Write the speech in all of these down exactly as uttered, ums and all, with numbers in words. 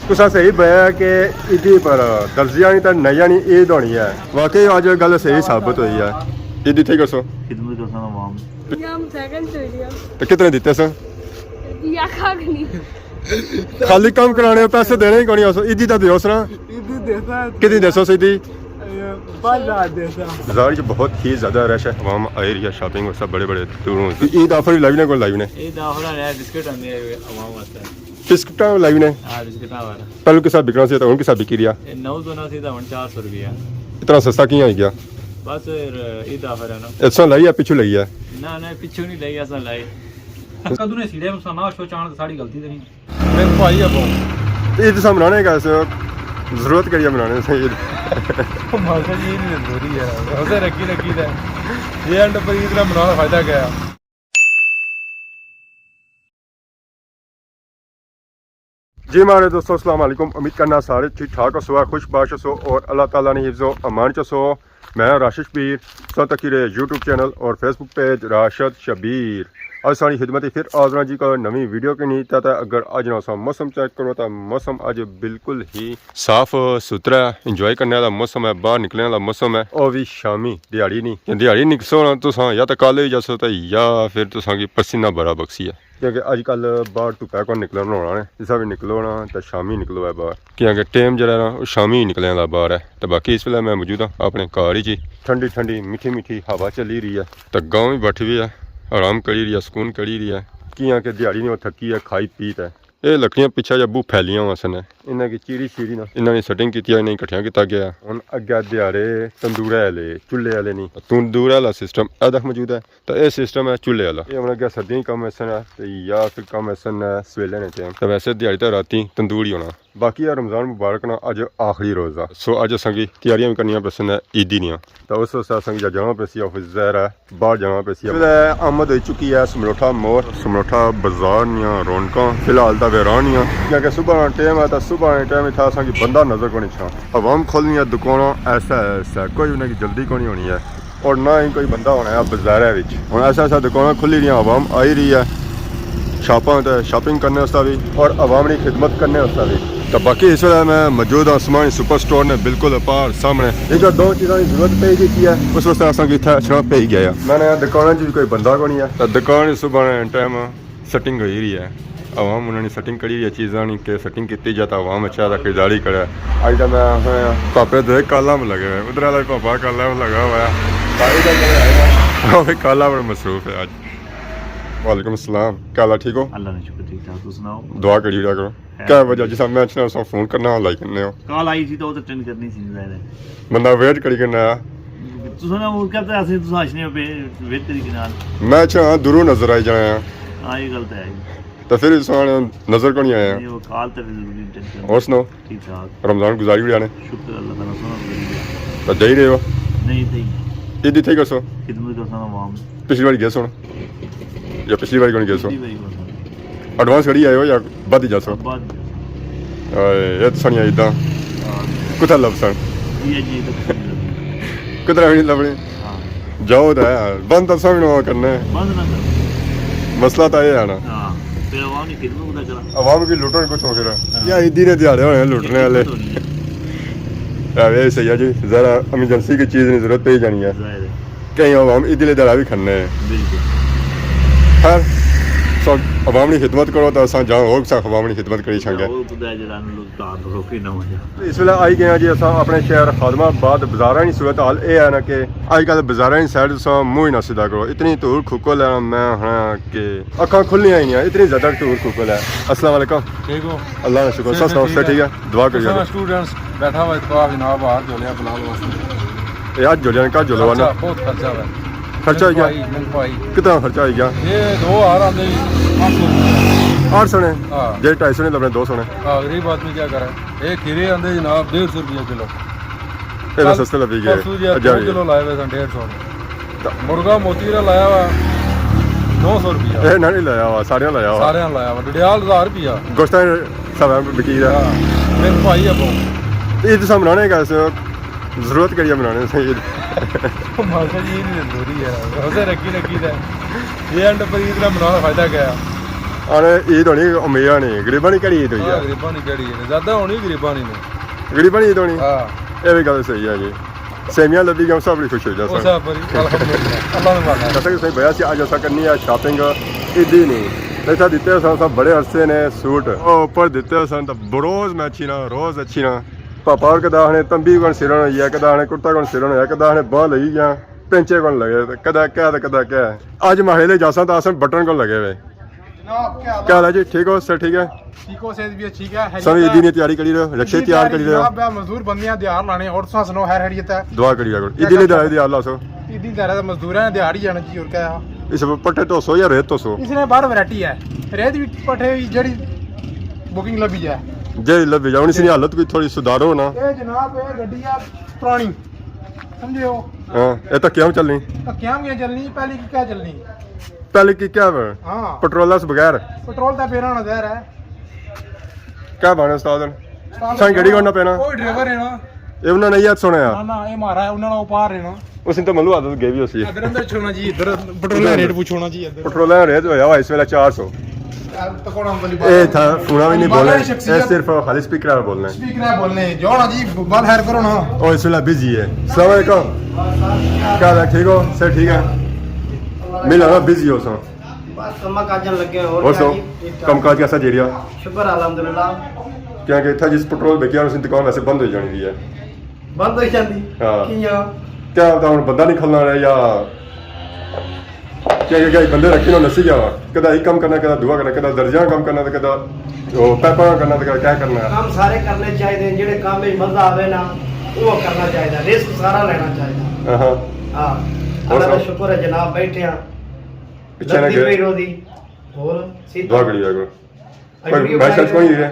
تساں صحیح بیا کہ عیدی پر درزیاں نی تے نئیاں نی عید ہونی ہے۔ واقعی اج گل صحیح ثابت ہوئی ہے۔ عیدی تھئی کرسو۔ خدمت کرساں عوام۔ یا ہم سیکنڈ چوری ہم۔ تے کتنے دیتے سن؟ یا کھا نہیں۔ خالی کم کرانے، پیسے دینے ہی کونی۔ اسو عیدی تے دیو سنا۔ عیدی دیسا۔ کتنی دیسو سی عیدی؟ پانچ ہزار دیسا۔ بازار وچ بہت ہی زیادہ رش ہے، عوام آئی رہی ہے شاپنگ واسطے بڑے بڑے دوروں۔ عید آفر بھی لائی نے، کوئی لائی نے؟ عید آفر ہے، بسکٹ آندے عوام واسطے۔ بسکٹاں لائی نے؟ ہاں، بسکٹاں والا۔ پہلو کسا بکنا سی تے ہن کسا بکی رہیا؟ اے نو سو نا سی تے ہن چار سو روپیہ۔ اتنا سستا کیاں ہوئی گیا؟ بس پھر عید آفر ہے نا۔ اتساں لائی یا پچھو لائی ہے؟ نہ نہ، پچھو نہیں لائی، اساں لائی۔ کدوں نے سیڑے مسانا شو چان تے ساڑی غلطی تے نہیں۔ میرے بھائی ہے بہت۔ عید تساں منانے کا اس ضرورت کریے منانے سے عید؟ ماشاء جی، عید نہیں ضروری ہے، روزے رکھی رکھی تے یہ اینڈ پر عید نہ منانا فائدہ کیا ہے؟ جی ماڑے دوستو، السلام علیکم۔ امید کرنا سارے ٹھیک ٹھاک ہو سو، خوش باش ہو سو اور اللہ تعالیٰ نے حفظ و امان چ سو۔ میں راشد شبیر، تساں تکی رہے یوٹیوب چینل اور فیس بک پیج راشد شبیر۔ اج ساڑی خدمت پھر حاضر ہاں جی کوئی نویں ویڈیو کے نہیں۔ تے اگر اج نا موسم چیک کرو تو موسم اج بالکل ہی صاف ستھرا ہے، انجوائے کرنے والا موسم ہے، باہر نکلنے والا موسم ہے۔ او بھی شامی دیہاڑی نہیں، جے دیہاڑی نکسو نا تساں یا تو کالے ہوئی جاسو تے یا پھر تساں کی پسینہ بڑا بکسی ہے۔ کیونکہ اج کل باہر دھوپے کون نکلنا ہونا ہے، جسا بھی نکلو نا تے شامی نکلو ہے باہر، کیونکہ ٹائم جڑا ہے نا وہ شامی ہی نکلنے والا باہر ہے۔ تے باقی اس ویلے میں موجود ہاں اپنے گھر ہی جی، ٹھنڈی ٹھنڈی میٹھی میٹھی ہوا چلی رہی ہے تے گاؤں بھی بیٹھی ہوئی ہے، آرام کری رہی ہے، سکون کری رہی ہے، کیونکہ دیہاڑی نے وہ تھکی ہے کھائی پی تے۔ اے لکڑیاں پچھا جا بو پھیلیاں ہوئیاں سن، انہاں کی چیری شیری نا انہاں نے سیٹنگ کیتی ہے، انہاں کی کٹھیاں کیتا گیا۔ ہن اگے دیہاڑے تندورے والے چولہے والے نہیں، تندورے والا سسٹم اے تک موجود ہے۔ تے اے سسٹم ہے چولہے والا۔ اے ہن اگے سردیاں ہی کم ایسن ہے تے یا پھر کم ایسن ہے سویلے نے ٹائم۔ تے ویسے دیہاڑی تے راتی تندور ہی ہونا۔ باقی اے رمضان مبارک نا اج آخری روزہ۔ سو اج اساں کی تیاریاں وی کرنیاں پیسن عیدی نیاں۔ تے اس واسطے اساں کی جانا پیسی آفس، ظاہر ہے باہر جانا پیسی۔ اس ویلے آمد ہوئی چکی ہے سمروٹھا موڑ، سمروٹھا بازار نیاں رونقاں فی الحال تاں ویران نیاں، کیونکہ صبح نا ٹائم ہے تے صبح نے ٹائم اتھا اساں کی بندہ نظر کونی چھا۔ عوام کھولنی ہے دکاناں ایسا ایسا، کوئی انہاں کی جلدی کونی ہونی ہے۔ اور نہ ہی کوئی بندہ ہونا ہے بازارے وچ۔ ہن ایسا ایسا دکاناں کھلی رہیاں، عوام آئی رہی ہے شاپاں تے شاپنگ کرنے واسطے بھی اور عوام نی خدمت کرنے واسطے بھی۔ تے باقی اس ویلے میں موجود ہاں عثمانی سپر سٹور نے بالکل اپار سامنے۔ ایک دو چیزاں دی ضرورت پئی گئی ہے، اس واسطے اساں کی اتھے اچھنا پئی گیا ہے۔ میں نے دکاناں چ بھی کوئی بندہ کونی ہے۔ تے دکان صبح نے ٹائم سیٹنگ ہوئی رہی ہے، عوام انہاں نے سیٹنگ کری رہی ہے، چیزاں نی کہ سیٹنگ کیتی جا تاں عوام اچھا تاں خریداری کرے۔ اج تاں میں آخنا پاپے دے کالم لگے ہوئے، ادھر والا بھی پاپا کالم لگا ہوا ہے، ساری دا کرے آئے ہیں۔ وہ بھی کالم پر مصروف ہے اج۔ وعلیکم السلام، کیا حال ہے، ٹھیک ہو؟ اللہ نے شکر ٹھیک ٹھاک، تم سناؤ؟ دعا کری رہا کرو۔ خیر۔ کیا وجہ جس میں اچھنا اس فون کرنا لائک کرنے ہو؟ کال آئی تھی تو وہ تو اٹینڈ کرنی سی، ظاہر ہے۔ بندہ ویٹ کری کرنا ہے۔ تساں نا وہ کہتا ہے، اسیں تساں اچھنے پہ ویٹ کری کے نال۔ میں اچھا ہاں، دوروں نظر آئی جانا ہے۔ ہاں، یہ گل تو ہے۔ تو پھر اس وقت نظر کون نہیں آیا؟ نہیں، وہ کال تو بھی ضروری ٹینشن۔ اور سناؤ؟ ٹھیک ٹھاک۔ رمضان گزاری اڑیا نے؟ شکر اللہ تعالیٰ، سونا گزاری گیا۔ تو جائی رہے ہو؟ نہیں، تھی۔ عیدی تھی کرسو؟ خدمت کرساں عوام۔ پچھلی بار گئے سو نا؟ یا پچھلی بار کون گئے سو؟ پچھلی بار کون سو؟ ایڈوانس کری آئے ہو یا بعد ہی جاسو؟ بعد ہی جاسو۔ اے، اے تو سنیا عیداں۔ ہاں۔ کتھا لبسن؟ یہ جی تو کتھا لبسن؟ کدھر بھی نہیں لبنے۔ ہاں۔ جاؤ تو ہے، بند تو سب نواں کرنا ہے۔ بند نہ کرو۔ مسئلہ تو یہ ہے نا۔ ہاں۔ پھر عوام کی خدمت نہ کرا۔ عوام کی لٹن کچھ ہو پھر۔ ہاں۔ یا عیدی نے دیہاڑے ہونے ہیں لٹنے والے۔ خدمت ہونی ہے۔ اے وے سہی ہے جی، ذرا ایمرجنسی کی چیز نی ضرورت پئی جانی ہے۔ ظاہر ہے۔ کہیں عوام عیدی لے دڑا بھی کھڑنے ہیں۔ بالکل۔ خیر، سو عوام نی خدمت کرو تو اساں جاؤ، ہور سا عوام نی خدمت کری چھانگے۔ ہور خدا جڑا نوں لوگ تار روکے نہ ہو جا۔ اس ویلے آئی گئے ہاں جی اساں اپنے شہر خادم آباد۔ بازاراں نی صورت حال اے ہے نا کہ اج کل بازاراں نی سائیڈ تساں منہ ہی نہ سیدھا کرو، اتنی دھوڑ کھکل ہے نا، میں ہاں کہ اکھاں کھلنیاں ہی نہیں، اتنی زیادہ دھوڑ کھکل ہے۔ السلام علیکم۔ ٹھیک ہو؟ اللہ کا شکر، صحت سب سناؤ، ٹھیک ہے؟ دعا کریے۔ اساں سٹوڈنٹس بیٹھا ہوا اتفاق جناب باہر جھولیاں بلال واسطے۔ اے اج جھولیاں کا جھولو نا؟ خرچہ، بہت خرچہ ہے۔ خرچہ ہو گیا؟ مہنگائی، مہنگائی۔ کتنا خرچہ ہو گیا؟ یہ دو ہار آندے جی، پانچ سو روپے۔ آٹھ سو نے؟ ہاں۔ جے ڈھائی سو نے لبنے دو سو نے۔ ہاں، غریب آدمی کیا کرے؟ یہ کھیرے آندے جناب ڈیڑھ سو روپے کلو۔ اے سستے لبی گئے۔ پرسوں جی اچھا دو جی۔ کلو لائے ہوئے سن ڈیڑھ سو نے۔ مرغا موتی نا لایا ہوا نو سو روپیہ۔ اے نہ نہیں لایا ہوا، سارے لایا ہوا۔ سارے لایا ہوا، ڈڈیال ہزار روپیہ۔ گوشت سب بکی رہا۔ ہاں، میرے بھائی ہے بہت۔ عید سا منانے کا اس ضرورت کریے منانے سے عید۔ ماشاء جی، عید ضروری ہے۔ روزے رکھی رکھی تے یہ اینڈ پر عید کا منانا فائدہ کیا ہے؟ آنے عید ہونی امیراں نی، غریباں نی کیڑی عید ہوئی ہاں، ہے؟ غریباں نی کیڑی عید؟ زیادہ ہونی غریباں نی نے۔ غریباں نی عید ہونی؟ ہاں۔ اے وی گل صحیح ہے جی۔ سیویاں لبھی گیاں، سب کچھ خوش ہو جا اس سا۔ سب پر الحمدللہ، اللہ نے مانا۔ جیسا کہ تساں بیا سی، اج اساں کرنی ہے شاپنگ عیدی نی۔ تے اتھا دتے سن اساں بڑے عرصے نے سوٹ۔ او اوپر دتے سن تے روز میں اچھی نا، روز اچھی نا۔ پاپا اور کدا آخنے تمبی کون سرن ہوئی ہے، کدا آخنے کرتا کون سرن ہویا، کدا آخنے باہہ لگی گیا، پینچے کون لگے، کدا کیا تے کدا کیا۔ اج ماڑے لے جاساں تاں اساں بٹن کون لگے ہوئے۔ جناب، کیا حال ہے؟ کیا حال ہے جی؟ ٹھیک ہو؟ سر ٹھیک ہے؟ ٹھیک ہو؟ صحت بھی ٹھیک ہے؟ خیریت سب ہے؟ عیدی نی تیاری کری رہے ہو؟ رکشے عیدی تیار تیاری کری رہے ہو؟ جناب، میں مزدور بندیاں، دیہاڑ لانے، اور تساں سناؤ، خیر خیریت ہے؟ دعا کری رہے کرو۔ کیا عیدی نے کرتے؟ دیہاڑ، عیدی اللہ سو۔ عیدی دیہاڑ تے مزدوراں نے دیہاڑ ہی جانا جی، اور کیا ہے؟ اس پٹھے تو سو یا ریت تو سو؟ اس نے باہر ورائٹی ہے، ریت بھی پٹھے بھی جڑی بکنگ لبھی جائے۔ جڑی لبھی جائے، ہن اس نی حالت کوئی تھوڑی سدھارو نا۔ اے جناب، اے گڈی ہے پرانی، سمجھے ہو؟ ہاں، اے تکیاں چلنی۔ تکیاں کیا چلنی، پہلے کی کیا چلنی؟ پہلے کی کیا ہے؟ ہاں۔ پٹرول اس بغیر؟ پٹرول تے پینا ہونا ظاہر ہے۔ کیا بانے استاد؟ استاد سائیں گڑی کرنا پینا۔ کوئی ڈرائیور ہے نا؟ اے انہاں نے یاد سنیا۔ نہ، نہ، اے مارا ہے، انہاں نے اوپار ہے نا۔ اس نے تو ملو عادت گئی بھی اسی۔ ادھر اندر چھوڑنا جی، ادھر پٹرول ریٹ پوچھو نا جی، ادھر۔ پٹرول ریٹ ہویا ہوا اس ویلے چار سو۔ اے تھا فونا بھی نہیں بولنے، اے صرف خالی سپیکر بولنے۔ سپیکر ہے بولنے، جو نا جی، بند خیر کرو نا۔ او اس ویلے بزی ہے۔ السلام علیکم۔ کیا حال ہے؟ ٹھیک ہو؟ سر ٹھیک ہے؟ مل رہا بزی ہو سو۔ بس کماں کاجاں لگے ہوئے، اور اور سو؟ کیا جی؟ ٹھیک ٹھاک۔ کم کاج کیسا جی رہا؟ شکر الحمدللہ۔ کیونکہ اتھا جس پٹرول بکیا، اس دی دکان ویسے بند ہو جانی دی ہے۔ بند ہو جاندی؟ ہاں۔ کیاں؟ کیا پتا ہن بندہ نہیں کھلنا رہے یا کیا، کیا، کیا بندے رکھے نہ نسی جاوا۔ کدا ایک کام کرنا، کدا دعا کرنا، کدا درجہ کام کرنا، تے کدا او پیپر کرنا، تے کدا کیا کرنا۔ کام سارے کرنے چاہیے، جڑے کام میں مزہ آوے نا، وہ کرنا چاہیے، رسک سارا لینا چاہیے۔ ہاں۔ ہاں۔ اور اللہ کا سب؟ شکر ہے جناب، بیٹھے ہاں۔ پچھے نہ لگدی گئے۔ پئی روزی۔ اور سی دعا کری جائے کرو۔ کوئی میچ شیچ کوئی نہیں ہے؟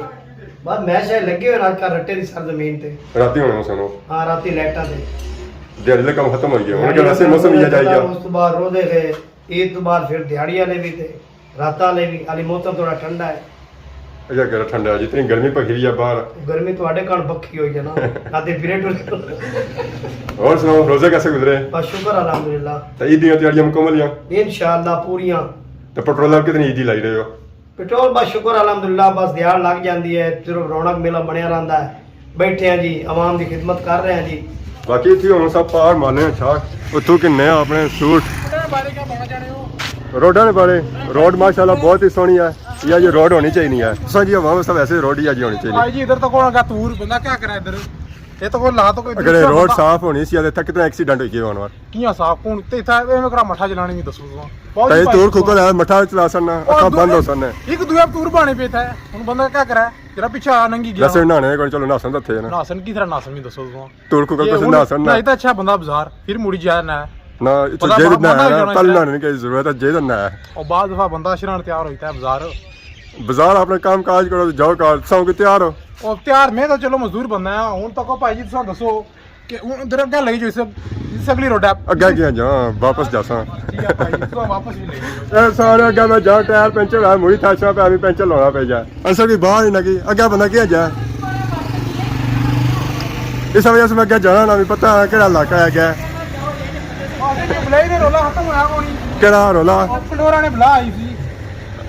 بس میچ ہے لگے ہوئے اج کل رٹے دی سرزمین تے۔ راتی ہونے موسم ہو۔ ہاں، راتی لائٹاں تے۔ دیہاڑی دا کم ختم ہوئی گیا۔ ہن کہ ویسے موسم ہی جائی گیا۔ اس تو بعد روزے تھے، عید تو بعد پھر دیہاڑی والے بھی تھے، رات والے بھی۔ علی موسم تھوڑا ٹھنڈا ہے۔ اچھا، کر ٹھنڈا ہے، جتنی گرمی پکھی ہے باہر۔ گرمی تہاڈے کن پکھی ہوئی ہے نا، راتی پھرے ٹرے۔ اور سناؤ، روزے کیسے گزرے؟ بس شکر الحمدللہ۔ تے عید دیاں تیاریاں مکمل ہیں؟ انشاءاللہ پوریاں۔ تے پٹرول کتنی عید دی لائی رہے ہو؟ پٹرول بس شکر الحمدللہ، بس دیہاڑ لگ جاندی ہے، صرف رونق میلہ بنیا رہندا ہے۔ بیٹھے ہیں جی، عوام دی خدمت کر رہے ہیں جی۔ باقی اتھی ہن سب پار مارنے ہیں چھاک، اتھوں کنے آ اپنے سوٹ۔ روڈاں نے بارے، روڈ ماشاءاللہ بہت ہی سوہنی ہے، یا جی روڈ ہونی چاہیے ہے۔ سو جی عوام سب ایسے روڈ ہی جی ہونی چاہیے۔ بھائی جی ادھر تو کون کا تور بندہ کیا کرے ادھر؟ یہ تو کوئی لا تو کوئی اگر دوسرا روڈ بندہ۔ صاف ہونی سی تے اتھا کتنا ایکسیڈنٹ ہوئی گئے ہون وار۔ کیاں صاف کون تے اتھا ایویں کرا مٹھا چلانی نہیں دسو تساں۔ بہت تے ہی بھائی تور کھوکل ہے، مٹھا چلا سننا، اور اکھاں بند ہو سننے۔ ایک دوے تور بانے پہ تھا، ہن بندہ کیا کرے؟ جرا پیچھے آ ننگی گیا۔ ویسے نہانے کول چلو نہاسن تے تھے نا۔ نہاسن کس طرح نہاسن نہیں دسو تساں۔ تور کھوکل یہ کسے ہن نہاسن نہ نا۔ اتنا اچھا بندہ بازار، پھر مڑی جایا نہ۔ نہ، اتھے بندہ جے بڑا نہ بندہ ہے ہی نا، جانا پہلے چاہیے۔ نہانے کی ضرورت ہے، جے نہ ہے۔ اور بعض دفعہ بندہ شران تیار ہوتا ہے بازار۔ بازار اپنا کام کاج کرو، جاؤ کار، ساؤں کی تیار ہو۔ او تیار، میں تو چلو مزدور بندہ ہاں۔ ہن تکو بھائی جی تساں دسو کہ ہن ادھر اگے لگی جو اس، اس اگلی روڈ ہے۔ اگے کیا جاں، واپس جاساں۔ ٹھیک ہے بھائی جی، تساں واپس بھی لے جاؤ۔ اے سارے اگے میں جاں ٹائر پنچر ہے، مڑی تھاشاں پہ ابھی پنچر لانا پے جا۔ اساں بھی باہر ہی نہ گئی، اگے بندہ کیا جا؟ اس وجہ سے میں اگے جانا نہ، بھی پتہ ہے کہڑا علاقہ ہے اگے۔ بلائی نے رولا ختم ہویا کونی۔ کہڑا رولا؟ پنڈورا نے بلا آئی سی۔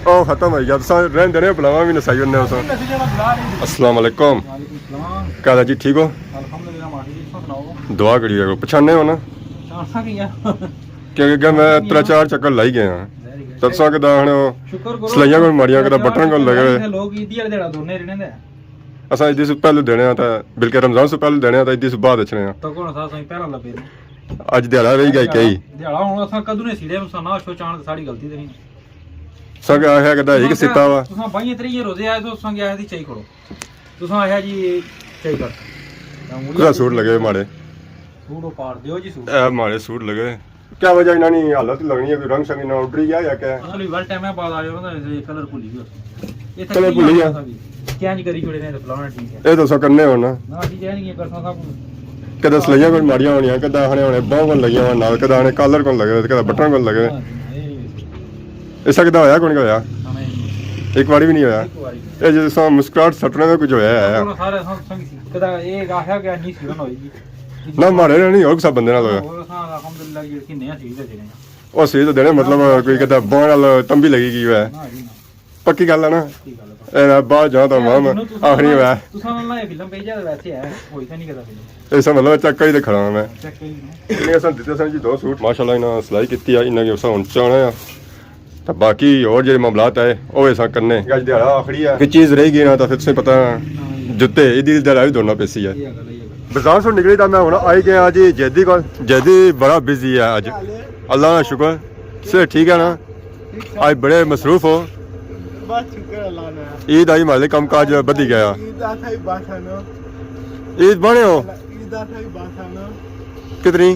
او ختم ہوئی گیا، تساں رہن دینے بلاواں بھی نسائی ہونے ہو ساں۔ نسی جانا بلا نہیں۔ السلام علیکم۔ وعلیکم السلام۔ کیا حال ہے جی، ٹھیک ہو؟ الحمدللہ، ماشاءاللہ، تساں سناؤ؟ دعا کری رکھو، پچھانے ہو نا؟ پچھانساں کی ہے؟ کیونکہ میں ترے چار چکر لائی گئے ہاں۔ ظاہر ہے۔ تب تساں کدا ہن شکر کرو، سلائیاں کول ماڑیاں، کدا بٹن کول لگے ہوئے۔ لوگ عیدی والے دیہاڑا دونے رہنے دے۔ اساں عیدی سوں پہلے دینے آں تے بلکہ رمضان سوں پہلے دینے آں تے عیدی سوں بعد اچھنے آں۔ تو کون سا سائیں پہلا لبے نے؟ اج دیہاڑا رہی گیا کئی۔ دیہاڑا ہن اساں کدوں نے سیڑے، اساں نہ شو چاہن تے ساڑی غلطی تے نہیں۔ سنگ آخیا کدا ایک سیتا وا۔ تساں بائیں تریے روزے آئے تو سنگ آخیا دی چائی کرو۔ تساں آخیا جی چائی کر۔ کسا سوٹ لگے ماڑے؟ سوٹ او پار دیو جی سوٹ۔ اے ماڑے سوٹ لگے۔ کیا وجہ انہاں نی حالت لگنی ہے، کوئی رنگ شنگ نہ اڈری گیا یا کیا؟ اصل وچ ول ٹائم ہے بعد آ جاؤ نا، کلر بھلی گیا۔ کلر بھلی گیا۔ چینج کری چھوڑے نے تے فلانا ٹھیک ہے۔ اے تو سو کرنے ہونا۔ نہ جی چینج نہیں کرساں سب۔ کدے سلائیاں کول ماڑیاں ہونیاں، کدے آخنے ہونے باہوں کول لگیاں ہونے نال، کدے آخنے کالر کول لگے، کدے بٹن کول لگے۔ ہاں جی، ہاں، اے نہیں ویسے۔ ایسا کدے ہویا کون ہویا؟ ہاں، نہیں۔ ایک باری بھی نہیں ہویا۔ ایک باری بھی۔ اے جس طرح مسکراہٹ سٹنے میں کچھ ہویا ہے۔ سارے سنگ سی۔ کدے اے آخیا گیا نہیں سی ہوئی گی۔ نہ ماڑے نال نہیں، ہور کسا بندے نال ہویا۔ ہور اساں الحمدللہ جی اسی نیا سی تے دینے آں۔ او سی تے دینے مطلب کوئی کدے باہوں نال تمبی لگی گئی ہوئے۔ نہ جی نہ۔ پکی گل ہے نا؟ پکی گل ہے۔ اے نا، باہر جانا تو مام دنوں تساں آخری نال، ہوا۔ تساں نال نہ اے فلم پئی جائے ویسے ہے، ہوئی تاں نہیں کدا فلم۔ ایسا مطلب چیک کری تے کھڑا ہاں میں۔ چیک کری نا۔ انہیں اساں دیتے سن جی دو سوٹ، ماشاءاللہ انہاں سلائی کیتی ہے، انہاں کی اساں ہن چاہنا ہے۔ تے باقی اور جڑے معاملات ہے، او اساں کرنے۔ اج دیہاڑا آخری ہے۔ کوئی چیز رہ گئی نا، تاں پھر تساں پتہ، جتے، عیدی دیہاڑا وی دوڑنا پیسی ہے۔ بازار سے نکلی تاں میں ہن آئی گیا جی جیدی کول۔ جیدی بڑا بزی ہے اج۔ اللہ نا شکر۔ صحت ٹھیک ہے نا؟ اج بڑے مصروف ہو؟ بس شکر اللہ نا۔ عید آئی، مالک کم کاج بدھی گیا۔ عید آ تھا ہی بس ہے نا۔ عید بنے ہو؟ عید آ تھا ہی بس ہے نا۔ کتنی؟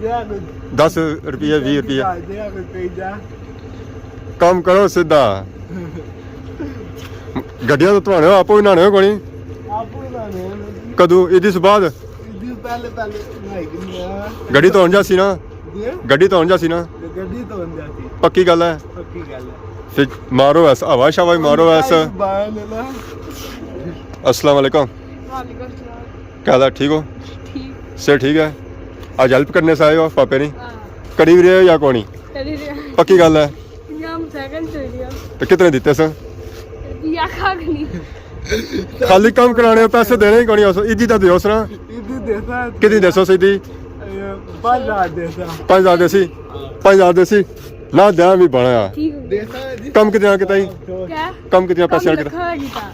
جیڑا کوئی دس روپیے، ویہہ روپیے۔ جیڑا کوئی پئی جا۔ کم کرو سیدھا۔ گڈیاں تو تہوانے ہو، آپو ہی نہانے ہو کونی؟ آپو ہی نہانے ہو نا جی۔ کدوں؟ عیدی سے بعد؟ عیدی سے پہلے، پہلے نہائی گھننے آں۔ گڈی تو ہن جاسی نا؟ جی؟ گڈی تو ہن جاسی نا؟ گڈی تو ہن جاسی۔ پکی گل ہے؟ پکی گل ہے۔ پھر مارو ایس، ہوا شوا ہی مارو ایس۔ بائے نے نا۔ السلام علیکم۔ وعلیکم السلام۔ کیا حال ہے؟ ٹھیک ہو؟ ٹھیک۔ صحت ٹھیک ہے؟ اج ہیلپ کرنے سے آئے ہو پاپے نی؟ ہاں۔ کری رہے ہو یا کونی؟ کری رہے ہاں۔ پکی گل ہے؟ پنجاہ سیکنڈ چل رہی ہے۔ تو کتنے دیتے سن؟ روپیہ کھا کے نہیں۔ خالی کم کرانے، پیسے دینے ہی کونی۔ اس عیدی تے دیو سنا۔ عیدی دیسا۔ کتنی دیسو سی عیدی؟ اے، پانچ ہزار دیسا۔ پانچ ہزار دیسی؟ پانچ ہزار دیسی؟ نہ دیاں بھی بنایا۔ ٹھیک ہو گیا۔ دیسا جی۔ کم کتنا کیتا ہی؟ کیا؟ کم کتنا کم پیسے کیتا؟ لکھا کیتا۔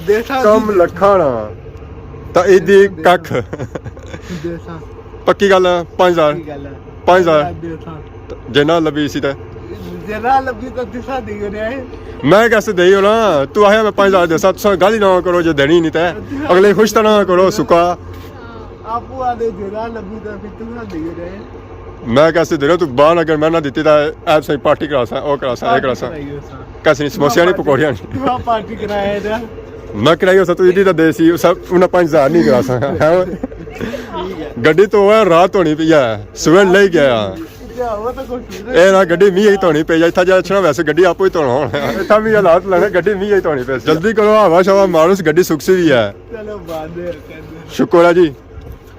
دیسا کم جی۔ لکھا نا۔ تا عیدی ککھ۔ دیسا۔ پکی گل ہے، پانچ ہزار۔ پکی گل ہے۔ پانچ ہزار۔ دیسا۔ جے نہ لبھی اسی تے؟ جے نہ لبھی تو تساں دیو نے۔ میں کیسے دیو نا؟ تو آیا میں پانچ ہزار دیسا، تساں گل ہی نہ کرو جے دینی نہیں تے۔ اگلے خوش تو نہ کرو، سکا۔ آپو آدھے جے نہ لبھی تو پھر تساں دیو نے۔ میں کیسے دیو، تو بان اگر میں نہ دیتی تے ایب سائیں پارٹی کراساں، او کراساں، اے کراساں۔ پارٹی کرائی اساں۔ کیسے نہیں، سموسیاں نہیں، پکوڑیاں نہیں۔ تو پارٹی کرایا نا۔ میں کرائی اساں، تو عیدی تے دیسی، اساں انہاں پانچ ہزار نہیں کراساں۔ گڈی تو وہ رات ہونی پئی ہے، سویرے لے گیا۔ اے نا گڈی میہ ہی دھونی پئی جائے، اتھا جا اچھنا ویسے گڈی آپو ہی دھونا ہونا۔ اتھا بھی حالات لگنے، گڈی میہ ہی دھونی پئی۔ جلدی کرو، ہوا شوا مارو، اس گڈی سکسی بھی ہے۔ چلو بعد میں کر دیں۔ شکر ہے جی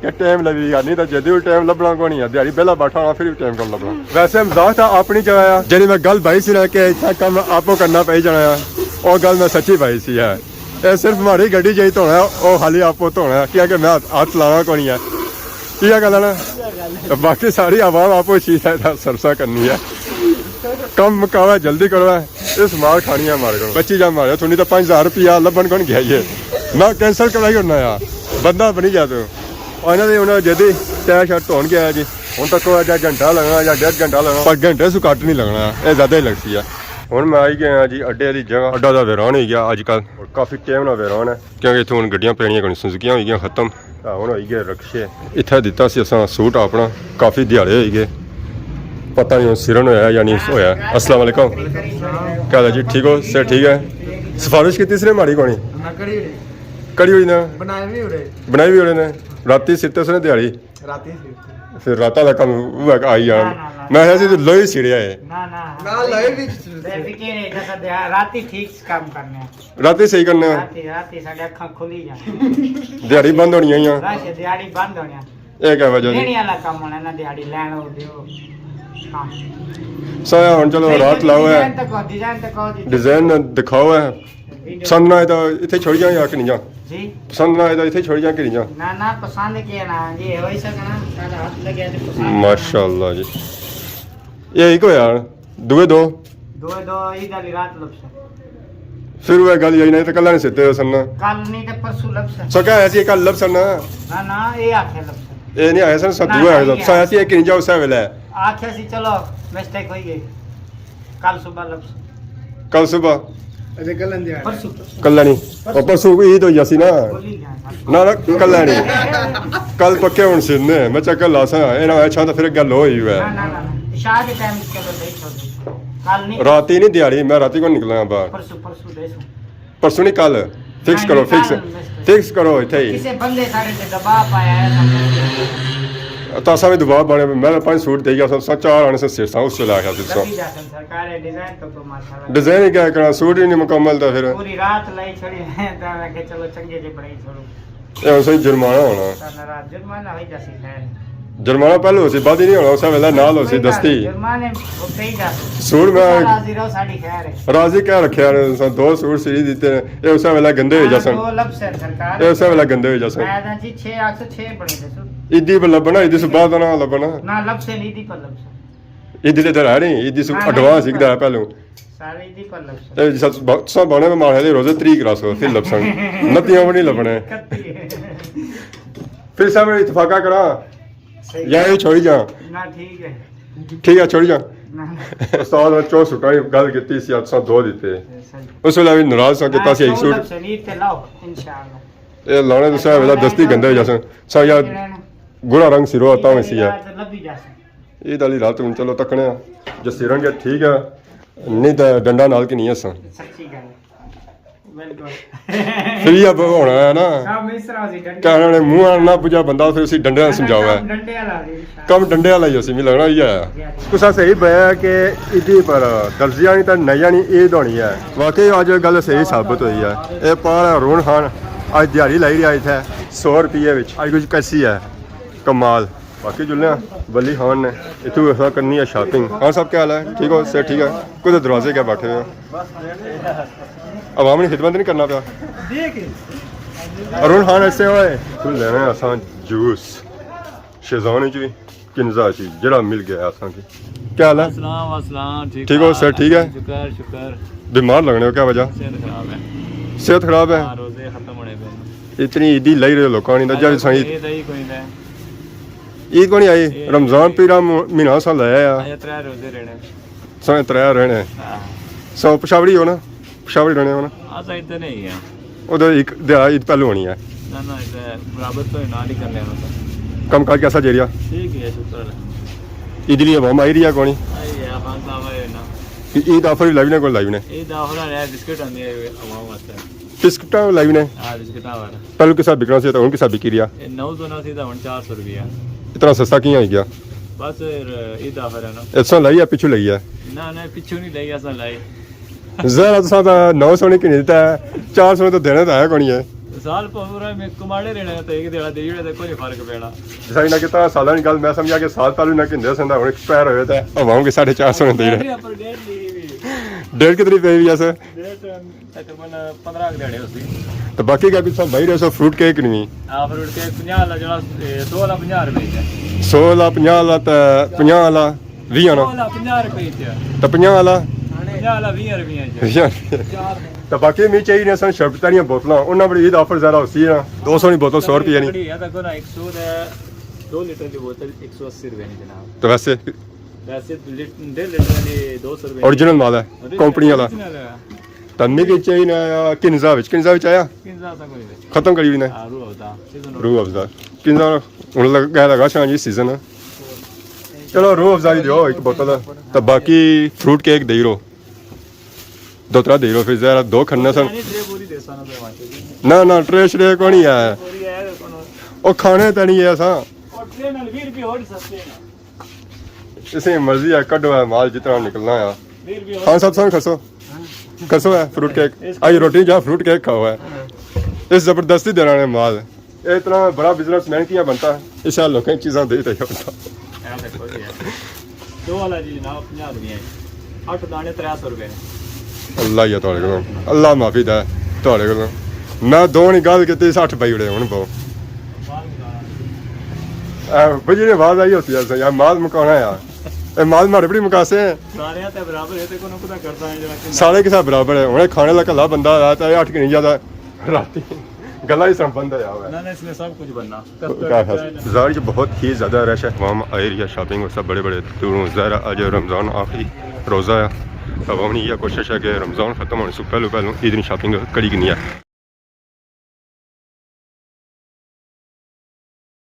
کہ ٹائم لبھی گیا، نہیں تو جدی بھی ٹائم لبھنا کونی ہے، دیہاڑی بیلا بیٹھا ہونا پھر بھی ٹائم کون لبھنا۔ ویسے مزاق تھا اپنی جگہ ہے، جیڑی میں گل بائی سی نا کہ اتھا کم آپو کرنا پئی جانا ہے، او گل میں سچی بائی سی ہے۔ اے صرف ماڑی گڈی جائی دھونا ہے، او خالی آپو دھونا ہے، کیونکہ میں ہاتھ، ہاتھ لانا کونی ہے۔ یہ گل ہے نا؟ باقی ساری عوام آپو چیز ہے، سرسا کرنی ہے۔ کم مکاوا، جلدی کرو، اس مار کھانی ہے مارے کو۔ بچی جا مارے، تھوڑی تو پانچ ہزار روپیہ لبن کون گیا یہ؟ میں کینسل کرائی ہونا ہے، بندہ بنی جا تو۔ انہاں دے انہاں جدی ٹائر شائر دھون گیا جی۔ ہن تک کوئی اجا گھنٹہ لگنا یا ڈیڑھ گھنٹہ لگنا، پر گھنٹے سو گھٹ نہیں لگنا، اے زیادہ ہی لگسی ہے۔ ہن میں آئی گیا ہاں جی اڈے دی جگہ۔ اڈا دا ویران ہوئی گیا اج کل، اور کافی ٹائم نال ویران ہے، کیونکہ اتھوں ہن گڈیاں پینیاں کونی، سزوکیاں ہوئی گیاں ختم۔ ہاں، ہن ہوئی گئے رکشے۔ اتھے دتا سی اساں سوٹ اپنا، کافی دیہاڑے ہوئی گئے، پتہ نہیں ہن سرن ہویا یا نہیں ہویا۔ السلام علیکم۔ کیا حال ہے جی؟ ٹھیک ہو؟ صحت ٹھیک ہے؟ سفارش کیتی سی نے ماڑی کونی؟ نہ کری ہوئی۔ کڑی ہوئی نا؟ بنائی بھی ہوئی۔ بنائی بھی ہوئی نے۔ راتی ستے سے نے دیہاڑی؟ راتی سی۔ پھر راتاں دا کم وہ آئی جان۔ نہ، نہ، نہ۔ میں ایسے تو لوئی سڑیا ہے۔ نہ، نہ۔ نہ، لوئی بھی بے فکر ہے، جیسا دیا-، راتی ٹھیک کام کرنے ہیں۔ راتی صحیح کرنے ہیں۔ راتی، راتی ساڈے اکھاں کھلی جان۔ دیہاڑی بند ہونی ہے یا؟ بس دیہاڑی بند ہونی ہے۔ یہ کیا وجہ جی؟ دینے والا کام ہونا نا، دیہاڑی لین ہو دیو۔ ہاں۔ سایا ہن چلو رات لاؤ ہے۔ ڈیزائن تک ہو، ڈیزائن تک ہو جی۔ ڈیزائن دکھاؤ ہے۔ پسند نہ آئے تو اتھے چھوڑی جاں یا کہ نہیں جاں؟ جی؟ پسند نہ آئے تو اتھے چھوڑی جاں کہ نہیں جاں؟ نہ، نہ، پسند کیا نا، جی، ہوئی سکنا، سارا ہاتھ لگیا تے پسند۔ ماشاءاللہ جی۔ یہ ایک ہو یار، دوئے دو۔ دوئے دو، عید والی رات لبسن۔ پھر وہ گل یہی نہیں تو کل نہیں ستے ہو سننا۔ کل نہیں تو پرسوں لبسن۔ سو کیا ایسی کل لبسن نا؟ نہ، نہ، یہ آکھے لبسن۔ یہ نہیں آیا سن، سو نہ، دوئے نہ، آئے یہ سن۔ سو ایسی ایک نہیں جاؤ سا ویلا ہے۔ آکھے سی، چلو، مسٹیک ہوئی گئی۔ کل صبح لبس۔ کل صبح؟ اچھا، کل اندھیار۔ پرسوں، پرسوں۔ کل نہیں۔ پرسوں۔ اور پرسوں کو عید ہو جاسی نا۔ بولی جائے سب۔ نہ، نہ، کل نہیں۔ کل پکے ہن سن نے۔ میں چکر لاساں۔ اے نہ اچھا تو پھر گل ہوئی ہے۔ نہ، نہ، نہ، نہ۔ عشاء کے ٹائم چلو صحیح چھوڑ دو۔ کل نہیں۔ راتی نہیں دیہاڑی، میں راتی کو نکلنا باہر۔ پرسوں، پرسوں دے سو۔ پرسوں نہیں، کل۔ فکس نہیں، کرو، نہیں، فکس۔ کل مسٹر۔ فکس کرو اتھے ہی۔ کسے بندے ساڑے تے دباؤ پایا ہے، سمجھ۔ تو اساں بھی دباؤ پانے، میں پانچ سوٹ دے گیا سا، چار آنے سے سر سا، اس ویلے آخیا سی سو۔ لگی جا سن سرکار، یہ ڈیزائن تو کوئی ماشاءاللہ۔ ڈیزائن ہی کیا کرنا، سوٹ ہی نہیں مکمل تھا پھر۔ پوری رات لائی چھوڑی، تو میں کہ چلو چنگے جے بنائی چھوڑو۔ اے ہن سہی جرمانہ ہونا۔ سارا رات جرمانہ ہوئی جاسی خیر۔ جرمانہ پہلے ہوسی، بعد ہی نہیں ہونا، اسے ویلے نال ہوسی، دستی۔ جرمانے وہ کئی جا سکتے۔ سوٹ میں راضی رہو، ساڑی خیر ہے۔ راضی کیا رکھیا نے، تساں دو سوٹ سری دیتے نے، اے اسے ویلے گندے ہوئی جاسن۔ دو لبسے سرکار۔ اے اسے ویلے گندے ہوئی جاسن۔ میں جی چھ آکھ سو چھ بنے دے سو۔ عیدی پر لبنا، عیدی سو بعد نہ لبنا۔ نہ لبسے نہیں، عیدی پر لبسے۔ عیدی تے ادھر ہے نہیں، عیدی سو ہاں، ایڈوانس نہیں، عیدی دا ہے پہلوں۔ سارے عیدی پر لبسے۔ اے جس ب-، تساں بانے میں ماڑے دے روزے تری کرا سو، پھر لبسن۔ نتیاں بھی نہیں لبنے۔ کتی ہے۔ پھر سب اتفاقہ کرا۔ صحیح۔ یا یہ چھوڑی جا۔ نہ، ٹھیک ہے۔ ٹھیک ہے، چھوڑی جا۔ نہ، نہ۔ استاد نے چو سوٹاں دی گل کیتی سی، تساں دو دیتے۔ صحیح۔ اس ویلے بھی ناراض ساں کہ نہ، تاں سی ایک چو سوٹ۔ لبسے نہیں تے لاؤ، انشاءاللہ۔ اے لانے تو سا ویلا دستی گندے ہو جاسن۔ سا یار گڑا رنگ سرو آتا ہوئی سی یار۔ لبھی جاسن۔ عید والی رات ہن چلو تکنے آں۔ جے سرن گے ٹھیک ہے، نہیں تے ڈنڈا نال کی نہیں ہساں۔ سچی گل۔ بالکل۔ پھر یہ اب ہونا ہے نا۔ سب اس طرح سی ڈنڈے۔ کہنا نے منہ نہ بجھا بندہ، پھر اسی ڈنڈے نال سمجھاؤ ہے۔ کم ڈنڈے والا سی۔ کم ڈنڈے والا ہی اسی، مجھے لگنا یہ ہے۔ جی، جی۔ تساں صحیح بیا کہ عیدی پر درزیاں نی تے نائیاں نی عید ہونی ہے۔ واقعی اج گل صحیح ثابت ہوئی ہے۔ اے پار ہارون خان اج دیہاڑی لائی رہیا اتھے سو روپیے وچ۔ اج کچھ کیسی ہے کمال۔ باقی جلنے آں ولی خان نے، اتھوں اساں کرنی ہے شاپنگ۔ خان صاحب کیا حال ہے؟ ٹھیک ہو؟ صحت ٹھیک ہے؟ کدھر دروازے کیا بیٹھے ہوئے ہو؟ عوام نی خدمت نہیں کرنا پیا۔ ارون خان ایسے ہوئے۔ اتھوں لینا ہے اساں جوس۔ شیزان وچ وی، کنزا وچ وی، جیڑا مل گیا اساں کی۔ کیا حال ہے؟ السلام، السلام، ٹھیک ٹھیک ہو؟ ٹھاک۔ صحت ٹھیک ہے؟ شکر، شکر۔ بیمار لگنے ہو کیا وجہ؟ صحت خراب ہے۔ صحت خراب ہے؟ ہاں، روزے ختم ہونے پے۔ اتنی عیدی لائی رہے لوکاں نی، تے جب سائیں عید آئی کوئی نہ۔ عید کونی آئی؟ عید رمضان پیرا م-، مہینہ سا لایا ہے۔ اچھا، ترے روزے رہنے۔ سائیں ترے رہنے۔ ہاں۔ سو پشاوڑی ہو نا؟ پشاوڑی رہنے ہو نا؟ ہاں، سائیں تے نہیں ہے۔ ادھر ایک دیا عید پہلو ہونی ہے۔ نہ، نہ، ادھر برابر تو نال ہی کرنے ہونا سر۔ کم کاج کیسا جیریا؟ ٹھیک ہے، شکر اللہ۔ عید لیے عوام آئی رہی ہے کونی؟ آئی ہے، خان صاحب آئے نا۔ عید آفر بھی لائی نے، کون لائی نے؟ عید آفر ہے، بسکٹ آندے ہیں عوام واسطے۔ بسکٹاں لائی نے؟ ہاں، بسکٹاں والا۔ پہلو کسا بکنا سی تو ہن کسا بکی رہیا؟ اے نو سو نا سی تو ہن چار سو روپیہ۔ اتنا سستا کیاں ہوئی گیا؟ بس پھر عید آفر ہے نا۔ اتنا لائی ہے، پچھو لائی ہے؟ نہ، نہ، پچھو نہیں لائی، اساں لائی۔ ذرا تساں تاں نو سو نہیں گھنی دیتا ہے، چار سو تو دینا تو ہے کونی ہے۔ سال پورا میں کماڑے رہنا ہے، تو ایک دیہڑا دے جڑے تو کوئی فرق پینا۔ جیسا انہاں کیتا سالاں نی گل، میں سمجھا کہ سال پہلو نہ گھندے سن، ہن ایکسپائر ہوئے تے عوام کے ساڑھے چار سو نے دے رہے۔ ڈیٹ اپر ڈیٹ لکھی ہوئی ہے۔ ڈیٹ کتنی پئی ہوئی ہے سر؟ ڈیٹ تقریباً پندرہ کے دیہڑے ہوسی۔ تو باقی کیا کچھ سب بھائی رہے سو، فروٹ کیک نہیں؟ ہاں، فروٹ کیک پنجاہ والا جڑا، اے، سو والا پنجاہ روپے ہے۔ سو والا پنجاہ والا تے پنجاہ والا ویہہ آنا۔ سو والا پنجاہ روپے ہے۔ تے پنجاہ والا؟ پنجاہ والا ویہہ روپے ہے۔ ویہہ۔ تو باقی میں چاہیے نے سن شربت والیاں بوتلاں، انہاں بڑی عید آفر زیادہ ہوسی ہے نا، دو سو نی بوتل سو روپیہ نی۔ بڑی ہے، تقریباً ایک سو دے دو لیٹر کی بوتل ایک سو اسی روپے نی جناب۔ تو ویسے؟ ویسے لیٹ-، ڈیڑھ لیٹر والی دو سو روپے۔ اوریجنل مال ہے، اوریجنل، کمپنی والا۔ اوریجنل ہے۔ تو میں کہ چاہیے نا کنزا وچ، کنزا وچ آیا؟ کنزا سا کوئی نہیں۔ ختم کری ہوئی نے؟ ہاں، روح افزا، سیزن روح افزا۔ کنزا ہن لگا، لگا شاں جی سیزن۔ چلو روح افزا ہی دیو ایک بوتل، تو باقی فروٹ کیک دے رہو۔ دو ترا دے رہو، پھر ذرا دو کھڑنے سن۔ نہیں، ٹرے پوری دے ساں نا، کوئی ماشاءاللہ۔ نہ، نہ، ٹرے شرے کونی ہے۔ پوری ہے، کونو۔ او کھانے تے نہیں ہے ساں۔ او ٹرے نال ویہہ روپے ہور سستے نا۔ اسے مرضی ہے، کڈو ہے مال جتنا نکلنا ہے۔ خان صاحب، سن کھسو۔ کھسو ہے فروٹ کیک۔ آئی روٹی جا فروٹ کیک کھاؤ ہے۔ اس زبردستی دینا نے مال۔ اے اتنا بڑا بزنس مین کیاں بنتا ہے؟ اس شاہ لوکیں چیزاں دے تے بنتا۔ اے دیکھو جی، دو والا جی جناب، پنجاہ روپے ہے۔ اٹھ دانے ترے سو روپے۔ اللہ یا تہاڈے کولوں، اللہ معافی دے تہاڈے کولوں۔ میں دو نی گل کیتی، سٹھ پائی اڑے ہن بہو۔ اے بجے نی آواز آئی ہوتی ہے، یار مال مکانا ہے یار۔ اے مال ماڑے بڑی مکاسے ہیں۔ سارے تے برابر ہے، تے کونو کدا کردا ہے جڑا کہ سارے کے ساتھ برابر ہے۔ ہن کھانے والا کلا بندہ آیا تے اٹھ کے نہیں جاتا راتی۔ گلا ہی سب بند ہے یار۔ نہ، نہ، اس میں سب کچھ بننا۔ بازار جو بہت ہی زیادہ رش ہے، عوام آئی رہی ہے شاپنگ واسطے بڑے بڑے دوروں۔ ظاہر ہے اج رمضان آخری روزہ ہے، عوام نی یہ کوشش ہے کہ رمضان ختم ہونے سے پہلو پہلو عید نی شاپنگ کری گھنی ہے۔